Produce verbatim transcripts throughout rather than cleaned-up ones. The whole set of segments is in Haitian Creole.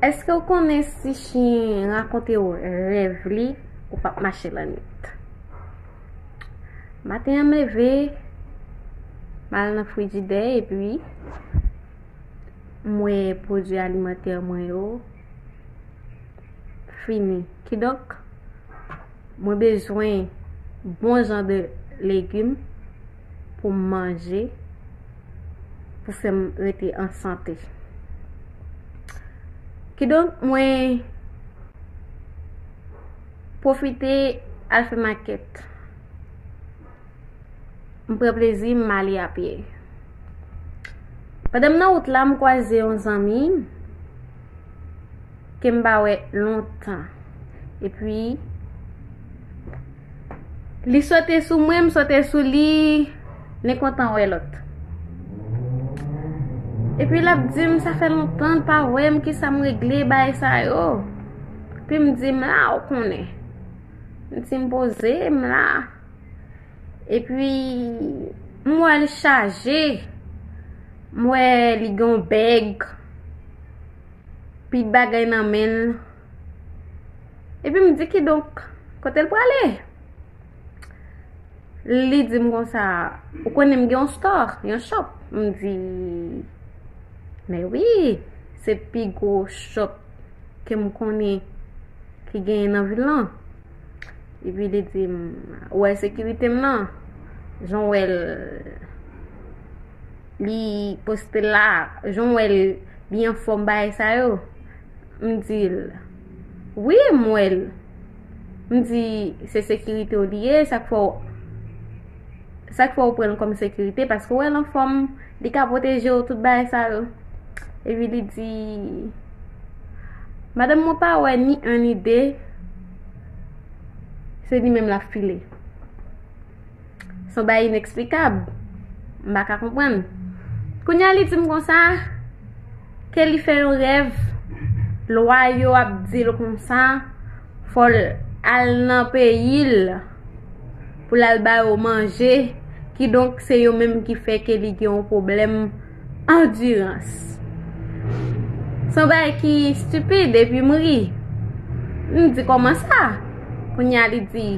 Èske w konnen si chen rakonte w rèv li, ou p ap mache lannwit? Maten an m leve, m al nan frijidè epi m wè pwodui alimantè mwen yo fini. Kidonk, mwen bezwen bon jan de legim pou m manje, pou fè m rete an sante. Kidonk, mwen pwofite al fè makèt. M pran plezi m, m ale apye. Pandan m nan wout la, m kwaze yon zanmi m ke m pa wè lontan. Epi, li sote sou mwen, m sote sou li, li kontan wè lòt. Epi l ap di m, sa fè lontan l pa wè m, kisa m regle, bagay sa yo. Epi m di, m la, ou konnen. M di, m poze, m la. Epi, m wè l chaje. M wè li gen yon bèg, pi bagay nan men l. Epi m di, kidonk, kote l prale? Li di m konsa, ou konnen m gen yon store, yon shop. M di, men wi, se pi gwo shop ke m konnen ki genyen nan vil lan. Epi li di m, ou wè sekirite m nan? Jan w wè l, li poste la, jan w wè l, li anfòm, bagay sa yo. M di l, wi, m wè l. M di, se sekirite w li ye, sa k fè w, sa k fè w pran l kòm sekirite, paske w wè l anfòm, li ka pwoteje w, tout bagay sa yo. Epi li di, madanm mwen pa wè ni an ni de, se li menm l ap file. Se yon bagay ineksplikab. M pa ka konprann. Kounye a, li di m konsa, ke li fè yon rèv, lwa yo ap di l konsa, fò l al nan peyi l pou l al ba yo manje, kidonk se yo menm ki fè ke li gen yon pwoblèm andirans. Se yon bagay ki estipid, epi m ri. M di, kòman sa? Kounye a, li di,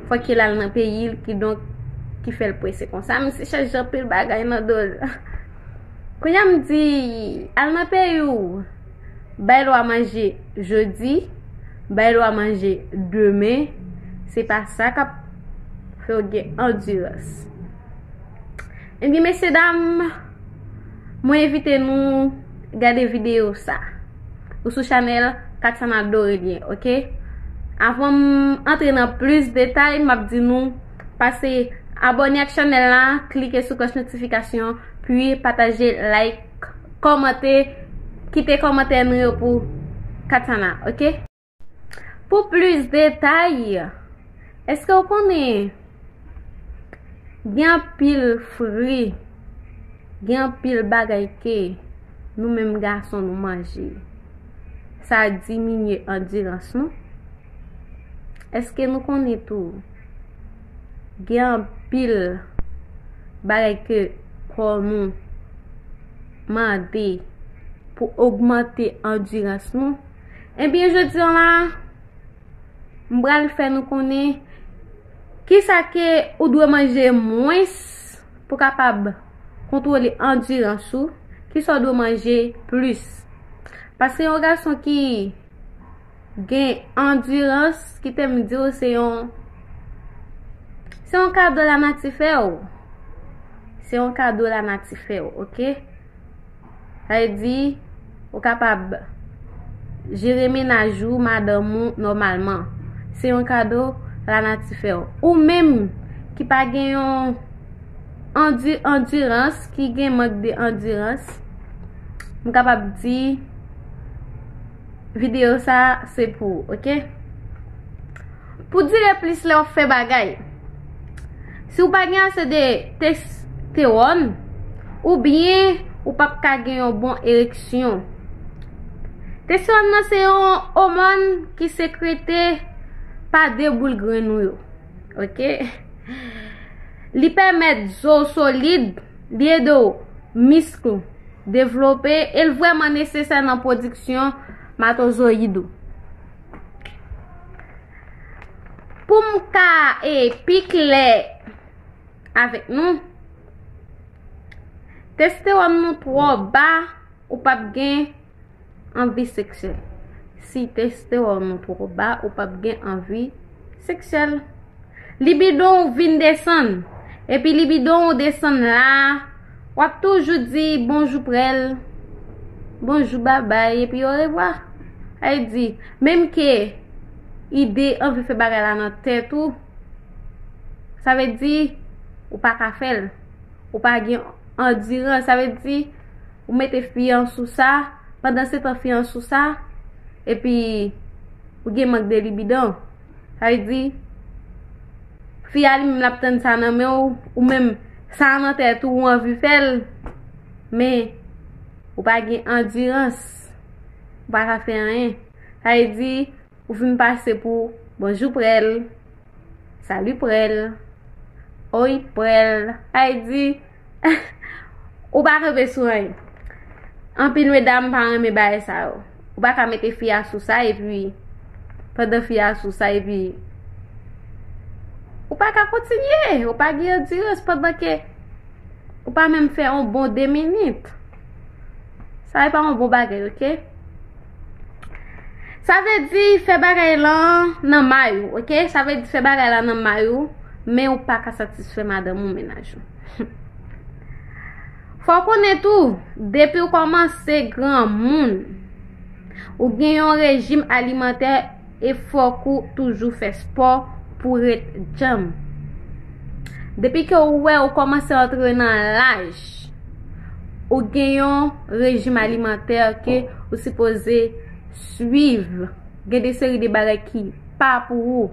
fòk ke l al nan peyi l, kidonk, ki fè l prese konsa. Misye chanje anpil bagay nan do l. Kounye a, m di, al nan peyi w, bay lwa manje jodi, bay lwa manje demen, se pa sa k ap fè w gen andirans. Ebyen, mesye dam, mwen envite nou gade videyo sa. Ou sou chanèl Katana Dorelien, oke? Avan m antre nan plis detay, m ap di nou pase abòne ak chanèl la, klike sou klòch notifikasyon, pi pataje, like, kòmante, kite kòmantè nou yo pou Katana, oke? Pou plis detay, èske w konnen gen anpil fri, gen anpil bagay ke nou menm gason nou manje, sa diminye andirans nou? Èske nou konnen tou, gen anpil bagay ke kò nou mande pou ogmante andirans nou? Ebyen, jodi a la, m pral fè nou konnen kisa ke ou dwe manje mwens pou kapab kontwole andirans ou, kisa w dwe manje plis. Paske yon gason ki gen andirans, kite m di w, se yon, se yon kado lanati fè w. Se yon kado lanati fè w, oke? Sa vle di, ou kapab jere mennaj ou, madanm ou, nòmalman. Se yon kado lanati fè w. Ou menm ki pa gen yon andi-, andirans, ki gen mank de andirans, m kapab di, videyo sa se pou ou, oke? Pou dire plis lè w ap fè bagay. Si w pa gen ase de testewòn, oubyen ou p ap ka gen yon bon ereksyon. Testewòn nan se yon òmòn ki sekrete pa de boul grenn ou yo. Oke? Li pèmèt zo w solid, li ede w misk ou devlope, e l vrèman nesesè nan pwodiksyon matozoyid ou. Pou m ka e pi klè avèk nou, testewòn nou twò ba, ou p ap gen anvi seksyèl. Si testewòn ou twò ba, ou p ap gen anvi seksyèl. Libidon ou vin desann. Epi libidon ou desann la, w ap toujou di bonjou prèl, bonjou babay, epi orevwa. Sa vle di, menm ke ide anvi fè bagay la nan tèt ou, sa vle di, ou pa ka fè l. Ou pa gen andirans. Sa vle di, ou mete fi an sou sa, pandan se tan fi an sou sa, epi ou gen mank de libidon. Sa vle di, fi a li menm l ap tann sa nan men w, ou menm sa nan tèt ou, ou anvi fè l, men ou pa gen andirans, ou pa ka fè anyen. Sa vle di, ou fin pase pou bonjou prèl, sali prèl, oy prèl. Sa vle di, ou pa kanpe sou anyen. Anpil medam pa renmen bagay sa yo. Ou pa ka mete fi a sou sa, epi pandan fi a sou sa, epi ou pa ka kontinye. Ou pa gen andirans pandan ke ou pa menm fè yon bon de minit. Sa e pa yon bon bagay, oke? Sa vle di fè bagay lan nan may ou, oke? Sa vle di fè bagay la nan may ou, men ou pa ka satisfè madanm ou, mennaj ou. Fò w konnen tou, depi w kòmanse granmoun, ou gen yon rejim alimantè e fòk ou toujou fè spò pou w ret djanm. Depi ke ou wè ou kòmanse antre nan laj, ou gen yon rejim alimantè ke ou sipoze swiv. Gen de seri de bagay ki pa pou ou.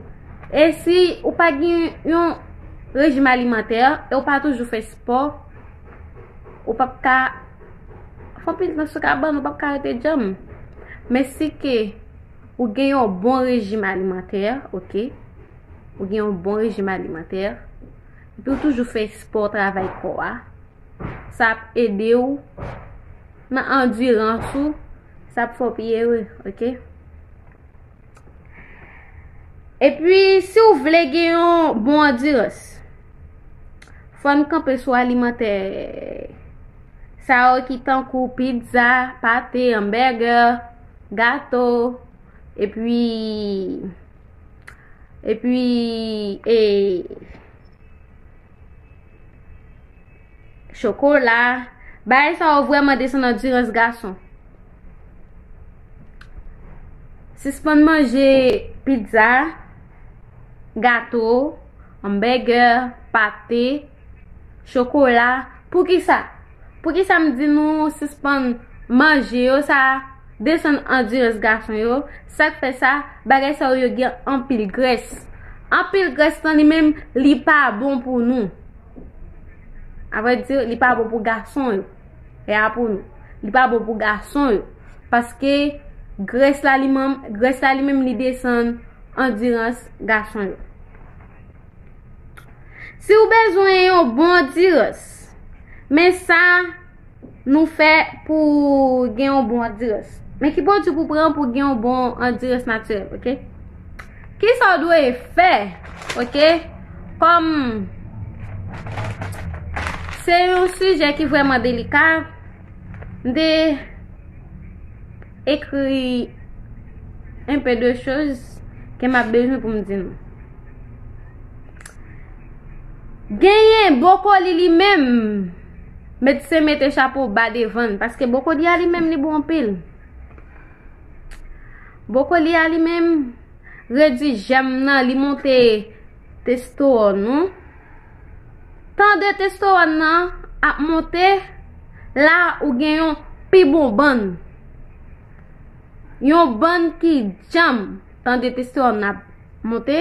E si ou pa gen yon rejim alimantè e ou pa toujou fè spò, ou p ap ka fè anpil tan sou kabann, ou p ap ka rete djanm. Men si ke ou gen yon bon rejim alimantè, oke? Ou gen yon bon rejim alimantè, epi ou toujou fè spò, travay kò a, sa ap ede w nan andirans ou, sa ap fè w pi ere, oke? Epi, si w vle gen yon bon andirans, fò n kanpe sou alimantè sa yo ki tankou pizza, pate, hamburger, gato, epi, epi, e, chokola. Bagay sa yo vrèman desann andirans gason. Sispann manje pizza, gato, hamburger, pate, chokola. Poukisa? Poukisa m di nou sispann manje yo? Sa desann andirans gason yo. Sa k fè sa? Bagay sa yo, yo gen anpil grès. Anpil grès lan li menm, li pa bon pou nou. Avrèdi, li pa bon pou gason yo. E a pou nou. Li pa bon pou gason yo. Paske grès la li menm, grès la li menm li desann andirans gason yo. Si w bezwen yon bon andirans, men sa nou fè pou gen yon bon andirans. Men ki pwodui pou pran pou gen yon bon andirans natirèl, oke? Kisa w dwe fè, oke? Kòm se yon sijè ki vrèman delika, m te ekri un peu de choses ke m ap bezwen pou m di nou. Genyen bwokoli li menm, medsen mete chapo ba devan l, paske bwokoli a li menm li bon anpil. Bwokoli a li menm redui jèm nan, li monte testowòn ou. Tan de testowòn nan ap monte, la ou gen yon pi bon bann. Yon bann ki djanm. Tan de testewòn ap monte,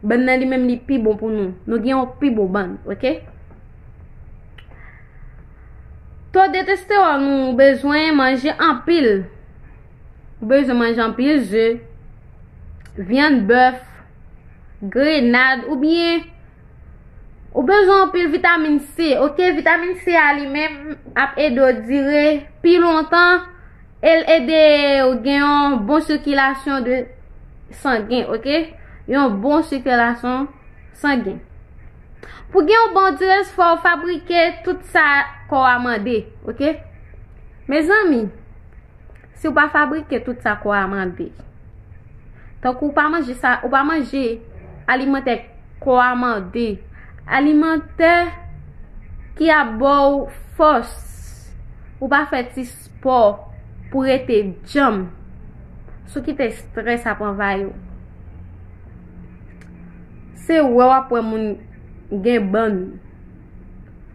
bann nan li menm li pi bon pou nou. Nou gen yon pi bon bann, oke? To de testewòn ou bezwen manje anpil. Ou bezwen manje anpil ze, vyann bèf, grenad oubyen Ou bezwen anpil vitamin C, oke? Vitamin C a li menm ap ede w dire pi lontan, e l ede w gen yon bon sikilasyon de sangen, oke? Yon bon sikilasyon sangen. Pou gen yon bon dirans, fò w fabrike tout sa kò a mande, oke? Mezanmi, si w pa fabrike tout sa kò a mande, tankou w pa manje sa, ou pa manje alimantè kò a mande, alimantè ki ap ba w fòs, ou pa fè ti spò pou rete djanm, si w kite estrès ap anvayi w, se wè w ap wè moun gen bann.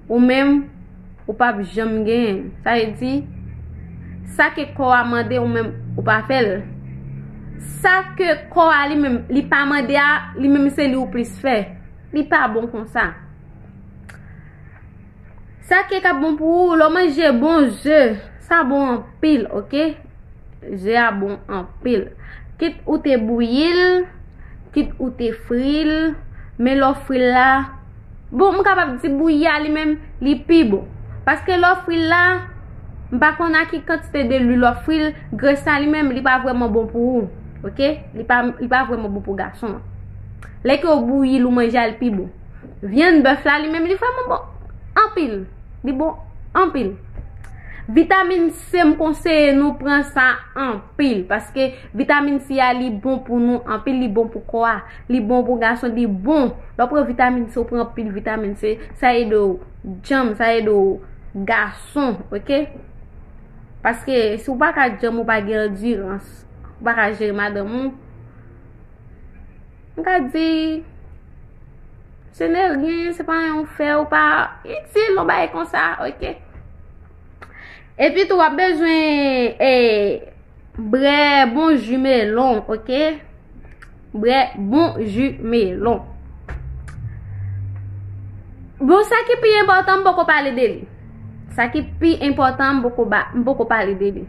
Ou menm, ou p ap janm genyen. Sa vle di, sa ke kò a mande, ou menm, ou pa fè l. Sa ke kò a li menm, li pa mande a, li menm se li ou plis fè. Li pa bon konsa. Sa ke k ap bon pou ou, lè w manje bon ze, sa bon anpil, oke? Ze a bon anpil. Kit ou te bouyi l, kit ou te fri l, men lè w fri l la, bon, m kapab di bouyi a li menm, li pi bon. Paske lè w fri l la, m pa konn a ki kantite de lwil w ap fri l, grès la li menm, li pa vrèman bon pou ou, oke? Li pa, li pa vrèman bon pou gason an. Lè ke w bouyi l, ou manje a, li pi bon. Vyann bèf la, li menm, li vrèman bon anpil. Li bon anpil. Vitamin C, m konseye nou pran sa anpil, paske vitamin C a, li bon pou nou anpil, li bon pou kò a, li bon pou gason, li bon. Lè w pran vitamin C, ou pran anpil vitamin C, sa ede w djanm, sa ede w gason, oke? Paske si w pa ka djanm, ou pa gen andirans, ou pa ka jere madanm ou, m ka di, se neryen, se pa yon fè, ou pa itil, yon bagay konsa, oke? Epi tou, w ap bezwen, e, brè bon ji melon, oke? Brè bon ji melon. Bon, sa ki pi enpòtan, m poko pale de li. Sa ki pi enpòtan, m poko ba, m poko pale de li.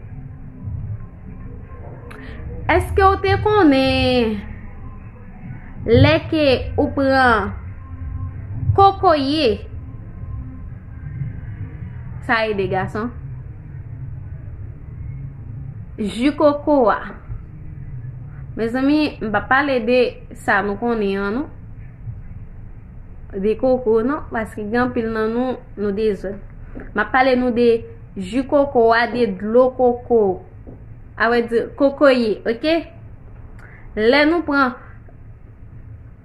Èske w te konnen lè ke ou pran kokoye, sa ede gason? Ji koko a. Mezanmi, m p ap pale de sa nou konnen an, non. De koko, non, paske gen anpil nan nou, nou dezòd. M ap pale nou de ji koko a, de dlo koko. A vle di, kokoye, oke? Lè nou pran,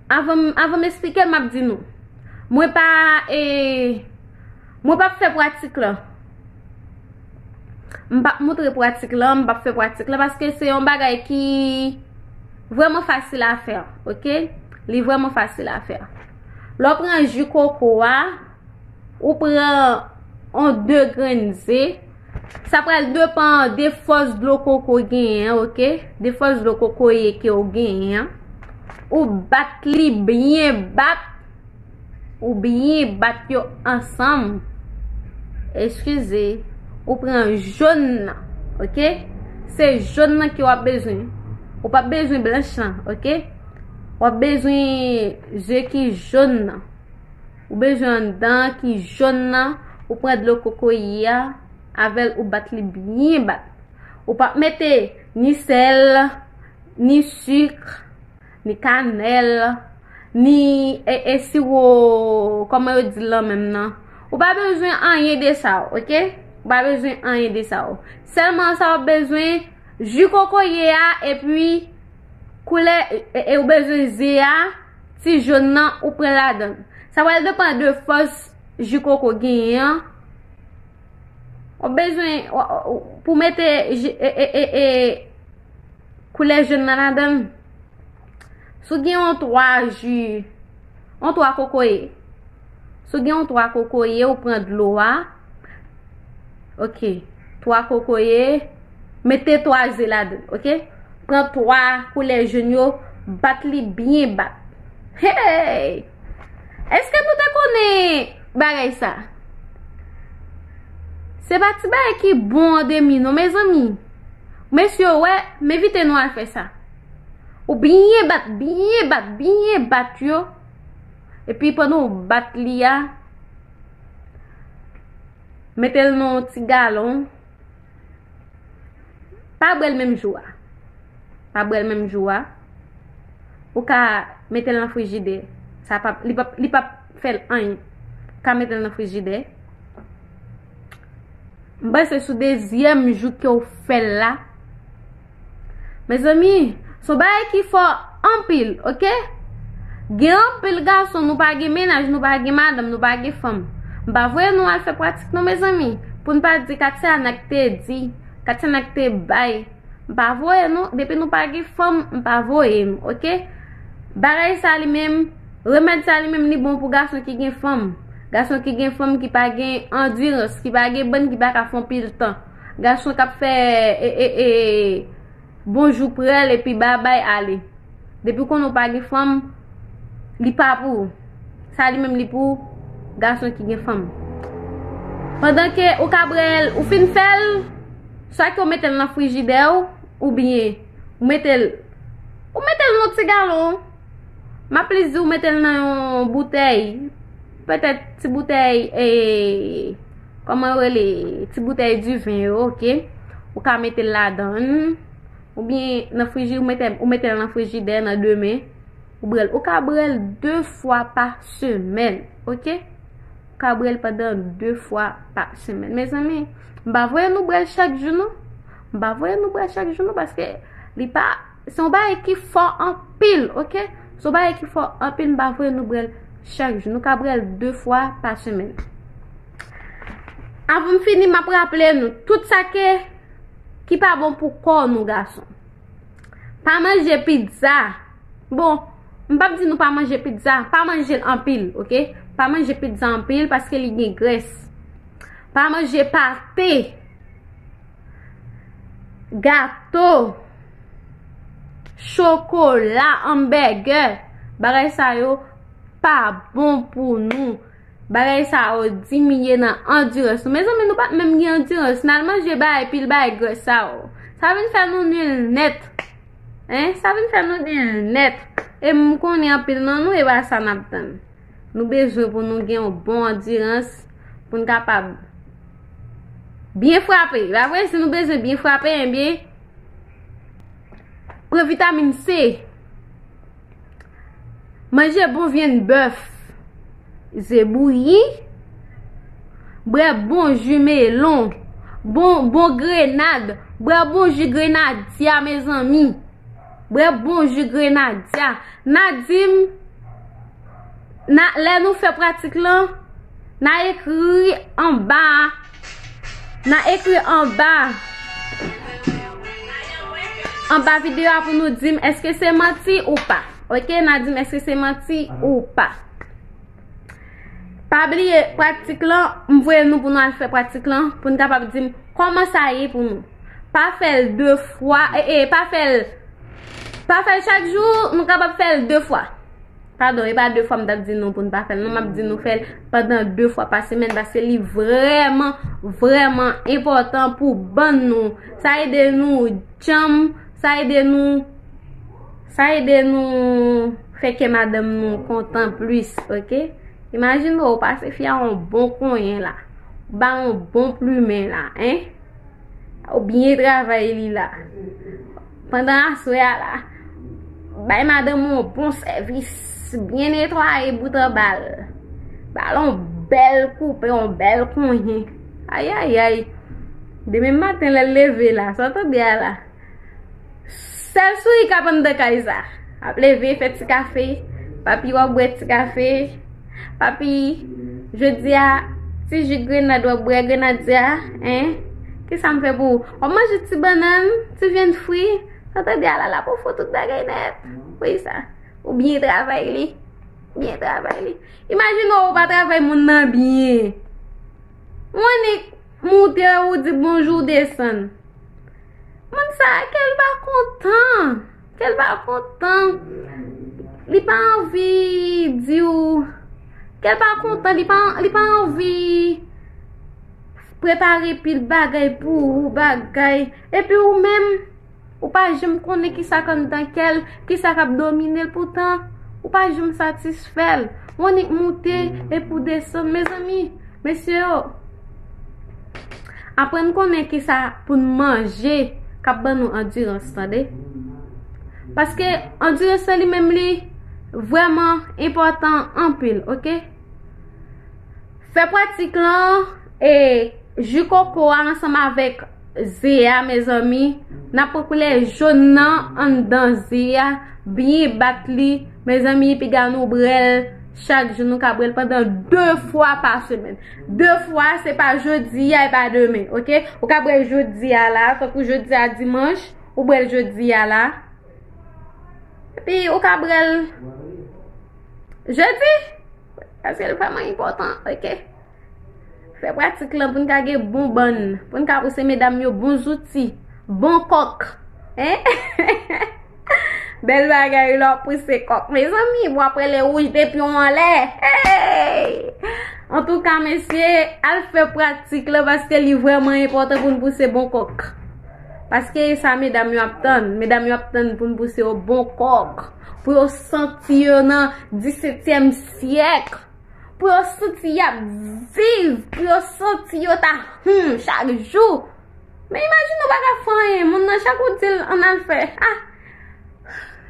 avan, avan m eksplike l, m ap di nou. Mwen pa, e, mwen p ap fè pratik lan. M p ap montre pratik lan, m p ap fè pratik lan, paske se yon bagay ki vrèman fasil a fè, oke? Li vrèman fasil a fè. Lè w pran ji koko a, ou pran yon de grenn ze. Sa pral depann de fòs dlo koko genyen an, oke? De fòs dlo kokoye ke w genyen an. Ou bat li byen bat. Ou byen bat yo ansanm. Eskize, ou pran jòn nan, oke? Se jòn nan ke w ap bezwen. Ou p ap bezwen blanch lan, oke? W ap bezwen ze ki jòn nan. Ou bezwen anndan ki jòn nan, ou pran dlo kokoye a, avè l ou bat li byen bat. Ou p ap mete ni sèl, ni sik, ni kanèl, ni, e, e, siwo, kòman yo di l lan menm nan. Ou pa bezwen anyen de sa yo, oke? Ou pa bezwen anyen de sa yo. Sèlman sa w ap bezwen, ji kokoye a, epi koulè, e, e, ou bezwen ze a, ti jòn nan, ou pran ladan l. Sa pral depann de fòs ji koko genyen an. Ou bezwen, w, w, pou mete ji, e, e, e, e, koulè jòn nan ladan l. Si w gen yon twa ji, yon twa kokoye. Si w gen yon twa kokoye, ou pran dlo a. Oke. Twa kokoye, mete twa ze ladan l, oke? Pran twa koulè jòn yo, bat li byen bat. Hey! Èske nou te konnen bagay sa? Se pa ti bagay ki bon an demi non, mezanmi. Mesye, wè, m envite nou al fè sa. Ou byen bat, byen bat, byen bat yo. Epi pandan w bat li a, mete l nan yon ti galon. Pa bwè l menm jou a. Pa bwè l menm jou a. Ou ka mete l nan frijidè. Sa p ap, li p ap, li p ap fè l anyen. Ou ka mete l nan frijidè. M panse sou dezyèm jou ke w fè l la. Mezanmi, se yon bagay ki fò anpil, oke? Gen anpil gason, nou pa gen mennaj, nou pa gen madanm, nou pa gen fanm. M pa voye nou al fè pratik non, mezanmi. Pou n pa di Katiana k te di, Katiana k te bay. M pa voye nou, depi nou pa gen fanm, m pa voye nou, oke? Bagay sa li menm, remèd sa li menm li bon pou gason ki gen fanm. Gason ki gen fanm ki pa gen andirans, ki pa gen bann, ki pa ka fè anpil tan. Gason k ap fè, e, e, e, bonjou prè l epi babay ale. Depi w konnen w pa gen fanm, li pa pou ou. Sa li menm li pou gason ki gen fanm. Pandan ke ou ka bwè l, ou fin fè l, swa ke w mete l nan frijidè w, oubyen ou mete l, ou mete l nan ti galon. M ap plis di ou mete l nan yon boutèy. Petèt ti boutèy, e, kòman yo rele, ti boutèy diven yo, oke? Ou ka mete l ladan l. Oubyen nan friji, ou mete, ou mete l nan frijidè nan demen, ou bwè l. Ou ka bwè l de fwa pa semèn, oke? Ou ka bwè l pandan de fwa pa semèn. Mezanmi, m pa voye nou bwè l chak jou, non. M pa voye nou bwè l chak jou, non, paske li pa, se yon bagay ki fò anpil, oke? Se yon bagay ki fò anpil, m pa voye nou bwè l chak jou. Nou ka bwè l de fwa pa semèn. Avan m fini, m ap raple nou, tout sa ke ki pa bon pou kò nou, gason. Pa manje pizza. Bon, m p ap di nou pa manje pizza, pa manje l anpil, oke? Pa manje pizza anpil paske li gen grès. Pa manje pate, gato, chokola, anbègè. Bagay sa yo pa bon pou nou. Bagay sa yo diminye nan andirans nou. Mezanmi, nou pa t menm gen andirans. N al manje bagay pil bagay grès sa yo. Sa vin fè nou nil nèt. Hein? Sa vin fè nou nil nèt. E m konnen anpil nan nou, e pa sa n ap tann. Nou bezwen pou nou gen yon bon andirans, pou n kapab byen frape. Pa vre, si nou bezwen byen frape, ebyen, pran vitamin C. Manje bon vyann bèf, ze bouyi, bwè bon ji melon, bon, bon grenad, bwè bon ji grenadya, mezanmi. Bwè bon ji grenadya. N a di m, n a, lè nou fè pratik lan, n a ekri anba, n a ekri anba, anba videyo a pou nou di m èske se manti ou pa. Oke, n a di m èske se manti ou pa. Pa bliye, pratik lan, m voye nou pou nou al fè pratik lan, pou n kapab di m kòman sa ye pou nou. Pa fè l de fwa, e, e, pa fè l, pa fè l chak jou, nou kapab fè l de fwa. Padon, e pa de fwa m t ap di nou pou n pa fè l, non, m ap di nou fè l pandan de fwa pa semèn, paske li vrèman, vrèman enpòtan pou bann nou. Sa ede nou djanm, sa ede nou, sa ede nou fè kè madanm nou kontan plis, oke? Imajine w pase fi a yon bon konyen la, ou ba yon bon plimen la, en? Ou byen travay li la. Pandan aswè a la, bay madanm ou yon bon sèvis, byen netwaye bout anba l. Ba l yon bèl koupe, yon bèl konyen. Ayayay. Demen maten lè l leve la, sa w tande a la? Sèl souri k ap anndan kay sa. Ap leve, fè ti kafe. Papi, w ap bwè ti kafe. Papi, jodi a, ti ji grenad w ap bwè, grenadya, en? Kisa m fè pou ou? W ap manje ti bannann, ti vyann fri. Sa tande a la, l ap ofri w tout bagay nèt. Wi sa. Ou byen travay li. Byen travay li. Imajine w, ou pa travay moun nan byen. Ou annik moute, ou di bonjou, desann. Moun sa a, kè l pa kontan. Kè l pa kontan. Li pa anvi di w. Kè l pa kontan, li pa, li pa anvi prepare pil bagay pou ou, bagay. Epi ou menm, ou pa janm konnen kisa k anndan kè l, kisa k ap domine l. Poutan, Ou pa janm satisfè l. Ou annik moute epi w desann. Mezanmi, mesye yo, aprann konnen kisa pou n manje k ap ban nou andirans, tande? Paske andirans lan li menm li vrèman enpòtan anpil, oke? Fè pratik lan, e, ji koko a ansanm avèk ze a, mezanmi. N ap pran koulè jòn nan anndan ze a, byen bat li. Mezanmi, piga nou bwè l chak jou, nou ka bwè l pandan de fwa pa semèn. De fwa, se pa jodi a, e pa demen, oke? Ou ka bwè l jodi a la, tankou jodi a dimanch, ou bwè l jodi a la. Epi, ou ka bwè l jedi, paske l vrèman enpòtan, oke? Fè pratik lan pou n ka gen bon bann, pou n ka pouse medam yo bon zouti, bon kòk. Hein? Bèl bagay lè w ap pouse kòk. Mezanmi, w ap rele wouj depi w anlè. Hey! Antouka, mesye, al fè pratik lan paske li vrèman enpòtan pou n pouse bon kòk. Paske sa medam yo ap tann. Medam yo ap tann pou n pouse yo bon kòk. Pou yo santi yo nan disetyèm syèk. Pou yo santi y ap viv, pou yo santi yo ta, hmm, chak jou. Men imajine w pa ka fè anyen, moun nan chak ou di l ann al fè, ah,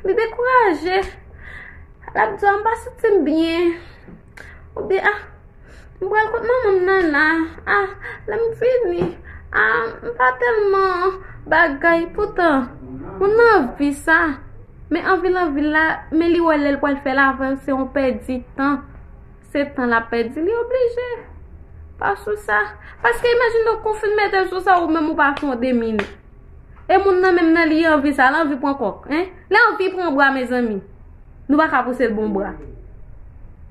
li dekouraje. L ap di w, "Ah, m pa santi m byen." Oubyen, "Ah, m pral kot manman m nan la. Ah, lè m vini, ah, m pa tèlman bagay." Poutan, moun nan anvi sa. Men anvi l anvi l la, men li wè lè l pral fè l avè w, se yon pèdi tan. Se tan l ap pèdi, li oblije pa sou sa. Paske imajine w konfin mete l sou sa, ou menm ou pa fè yon de minit. E moun nan menm nan li anvi sa, l anvi pran kòk, hein? Li anvi pran bwa, mezanmi. Nou pa ka pouse l bon bwa.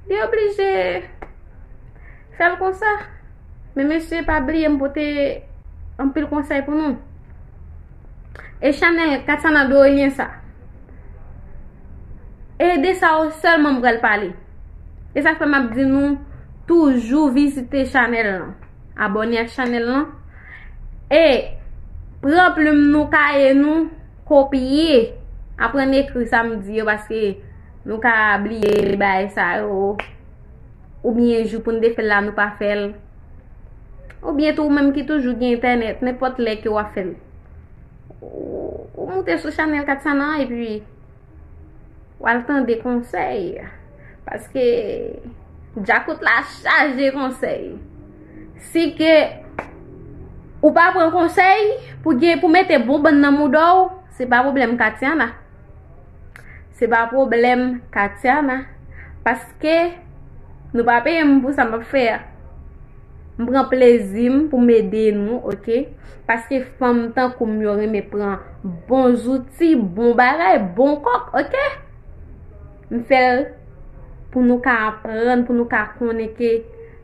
Li oblije fè l konsa. Men mesye, pa bliye m pote anpil konsèy pou nou. E chanèl Katiana Dorélien sa. E de sa yo sèlman m pral pale. E sa k fè m ap di nou toujou vizite chanèl lan. Abòne ak chanèl lan. E pran plim nou, kaye nou, kopye. Aprann ekri sa m di yo paske nou ka bliye bagay sa yo. Oubyen jou pou n te fè l la, nou pa fè l. Oubyen tou, ou menm ki toujou gen entènèt, nenpòt lè ke w ap fè l. Ou, ou moute sou chanèl Katiana, epi w al tande konsèy. Paske djakout la chaje konsèy. Si ke ou pa pran konsèy pou gen, pou mete bon bann nan mouda w, se pa pwoblèm Katiana. Se pa pwoblèm Katiana. Paske nou pa peye m pou sa m ap fè a. M pran plezi m pou m ede nou, oke? Paske fanm tankou m yo renmen pran bon zouti, bon bagay, bon kòk, oke? M fè l pou nou ka aprann, pou nou ka konnen ke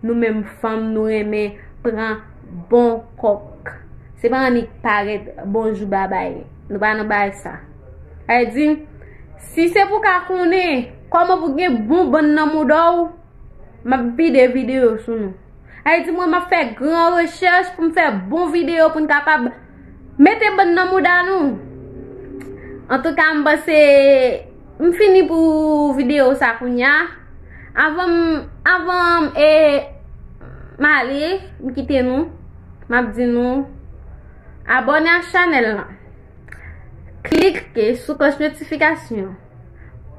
nou menm fanm, nou renmen pran bon kòk. Se pa annik parèt bonjou babay. Nou pa nan bagay sa. Sa vle di, si se pou ka konnen kòman pou gen bon bann nan mouda w, m ap vide videyo sou nou. Sa vle di mwen m ap fè gran rechèch pou m fè bon videyo pou n kapab mete bann nan mouda nou. Antouka, m panse m fini pou videyo sa kounye a. Avan m, avan m, e, m ale, m kite nou, m ap di nou, abòne ak chanèl lan. Klike sou klòch notifikasyon.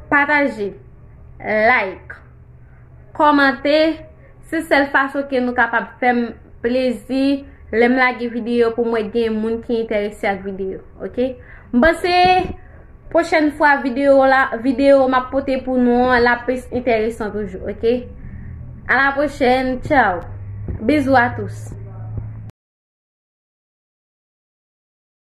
Pataje. Like. Kòmante. Se sèl fason ke nou kapab fè m plezi lè m lage videyo pou mwen gen moun ki enterese ak videyo, oke? M panse pwochèn fwa videyo la, videyo m ap pote pou nou an, l ap plis enteresan toujou, oke? A la pwochèn, tchaw. Bizou a tous.